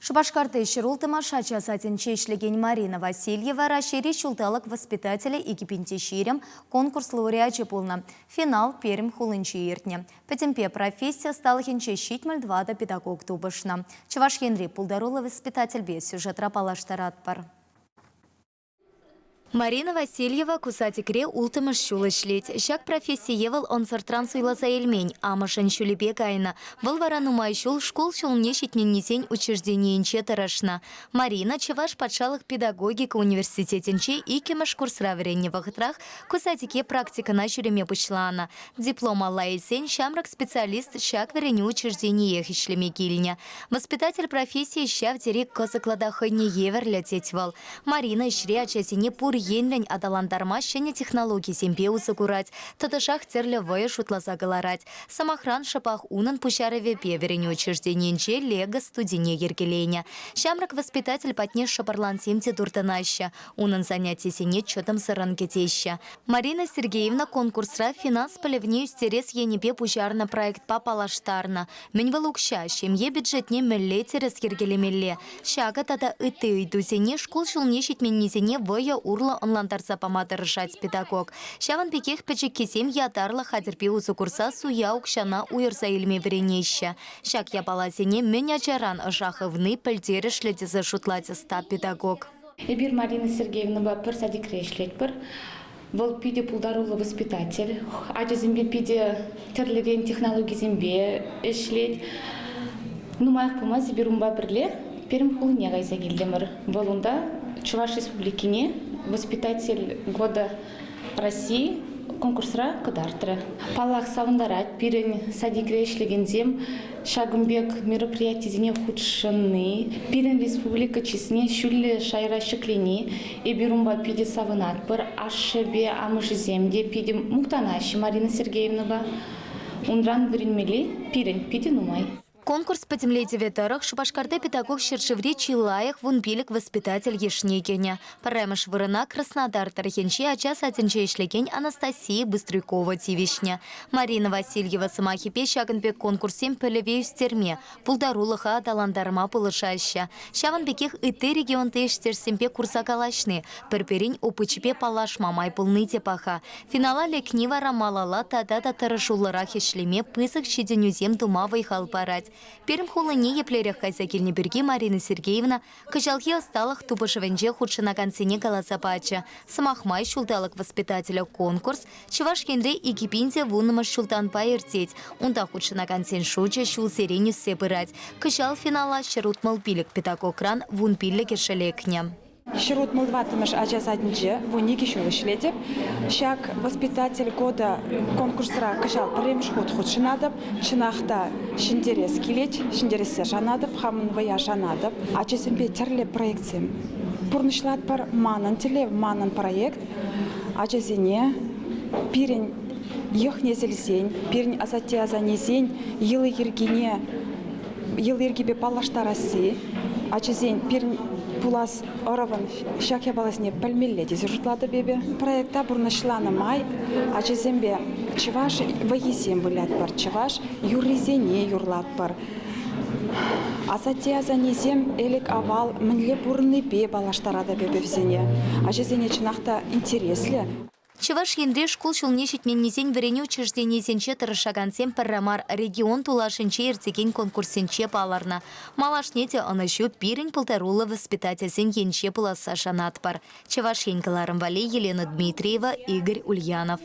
Шупашкарти ҫӗрултӑмӑш ача садӗнче ӗҫлекен Марина Васильева Раҫҫейри ҫулталӑк воспитателӗ 2020 конкурс лауреачӗ пулнӑ. Финал Пермь хулинче иртнӗ. Пӗтӗмпе професси ӑсталӑхӗнче 74 педагог тупӑшнӑ. Чӑваш Енри пултаруллӑ воспитательпе сюжетра паллаштаратпӑр. Марина Васильева ку садикре улттӑмӗш ҫул ӗҫлет. Ҫак профессие вӑл ӑнсӑртран суйласа илмен, амӑшӗн ҫулӗпе кайнӑ. Вӑл вара нумай ҫул шкул ҫулне ҫитменнисен учрежденийӗнче тӑрӑшнӑ. Марина Чӑваш патшалӑх педагогика университетӗнче иккӗмӗш курсра вӗреннӗ вӑхӑтрах ку садике практикӑна ҫӳреме пуҫланӑ. Диплом алла илсен ҫамрӑк специалист ҫак вӗренӳ учреждениех ӗҫлеме килнӗ. Воспитатель профессийӗ ҫав тери кӑсӑклӑ та хӑйне евӗрлӗ, тет вӑл. Марина ӗҫре ачасене пур енлӗн аталантарма ҫӗнӗ технологисемпе усӑ курать, тӑтӑшах тӗрлӗ вӑйӑ шутласа кӑларать. Сӑмахран, шӑпах унӑн пуҫарӑвӗпе вӗренӳ учрежденийӗнче Лего студине йӗркеленӗ. Ҫамрӑк воспитатель патне шӑпӑрлансем те туртӑнаҫҫӗ, унӑн занятийӗсене чӑтӑмсӑррӑн кӗтеҫҫӗ. Марина Сергеевна конкурсра финанс пӗлӗвне ӳстерес енӗпе пуҫарнӑ проектпа паллаштарнӑ. Мӗн вӑл укҫа, ҫемье бюджетне мӗнле тӗрӗс йӗркелемелле? Ҫакӑ тата ытти ыйтусене шкул ҫулне ҫитменнисене вӑйӑ урлӑ ӑнлантарса пама тӑрӑшать педагог. Ҫавӑн пекех пӗчӗккисем ятарлӑ хатӗрпе усӑ курса суя укҫана уйӑрса илме вӗренеҫҫӗ. Ҫак япаласене мӗн ачаран ӑша хывни пӗлтерӗшлӗ тесе шутлать ӑста педагог. Эпир Марина Сергеевнӑпа пӗр садикре ӗҫлетпӗр. Вӑл питӗ пултаруллӑ воспитатель. Ачасемпе питӗ тӗрлӗрен технологисемпе ӗҫлет. Нумаях пулмасть эпир унпа пӗрле Пермь хулине кайса килтӗмӗр. Вӑл унта Чӑваш Республикине «Воспитатель года России» конкурсра кӑтартрӗ. Паллах, савӑнтарать пирӗн садикре ӗҫлекенсем Ҫакӑн пек мероприятисене хутшӑнни, пирӗн республика чысне ҫӳллӗ шайра ҫӗклени, эпир унпа питӗ савӑнатпӑр. Ашшӗпе амӑшӗсем те питӗ мухтанаҫҫӗ Марина Сергеевнӑпа. Унран вӗренмелли пирӗн питӗ нумай. Конкурс пӗтӗмлетӗвӗ тӑрӑх Шупашкарти педагог ҫӗршыври чи лайӑх 15 воспитатель йышне кӗнӗ. Пӗрремӗш вырӑна Краснодар тӑрӑхӗнчи ача садӗнче ӗҫлекен Анастасия Быстрюкова тивӗҫнӗ. Марина Васильева сӑмахӗпе ҫакӑн пек конкурссем пӗлӗве ӳстерме, пултарулӑха аталантарма пулӑшаҫҫӗ. Ҫавӑн пекех ытти регионти ӗҫтешсемпе курса калаҫни, пӗр-пӗрин опычӗпе паллашма май пулни те паха. Финала лекни вара малалла тата та тӑрӑшуллӑрах ӗҫлеме пысӑк ҫитӗнӳсем тума вӑй-хал парать. Пермь хулине еплерех кайса килнӗ пирки Марина Сергеевна Кӑҫалхи ӑсталӑх тупӑшӑвӗнче хутшӑнакансене каласа пачӗ. Сӑмах май, ҫулталӑк воспитателӗ конкурс Чӑваш Енре 2010-мӗш ҫултанпа иртет. Унта хутшӑнакансен шучӗ ҫулсерен ӳссе пырать. Кӑҫал финала 165 педагогран 15-ӗшӗ лекнӗ. 164-мӗш ача садӗнче 12 ҫул ӗҫлетӗп. Ҫак «Воспитатель года» конкурсра кӑҫал пӗрремӗш хут хутшӑнатӑп. Чӑнах та ҫӗнтерес килет, ҫӗнтерессе шанатӑп, хамӑн вӑя шанатӑп. Ачасемпе тӗрлӗ проектсем пурнӑҫлатпӑр. Манӑн тӗллев, манӑн проект ачасене пирӗн йӑх-несӗлсен, пирӗн асатте-асаннесен йӑли-йӗркине йӑл-йӗркипе паллаштарасси, ачасен пирӗн пулас ӑрӑвӑн ҫак япаласене пӗлмелле тесе шутлатӑп эпӗ. Проекта пурнӑҫланӑ май ачасемпе чӑваш вӑййисем вылятпӑр, чӑваш юррисене юрлатпӑр. Асатте-асаннесем ӗлӗк-авал мӗнле пурӑннипе паллаштаратӑп эпӗ вӗсене. Ачасене чӑнах та интереслӗ. Чӑваш Енре шкул ҫулне ҫитменнисен вӗренӳ учрежденийӗсенче тӑрӑшакансем пӗрре мар регион тулашӗнче иртекен конкурссенче палӑрнӑ. Малашне те ӑнӑҫу пирӗн пултаруллӑ воспитательсен енче пуласса шанатпӑр. Чӑваш Ен кӑларӑм валли Елена Дмитриева, Игорь Ульянов.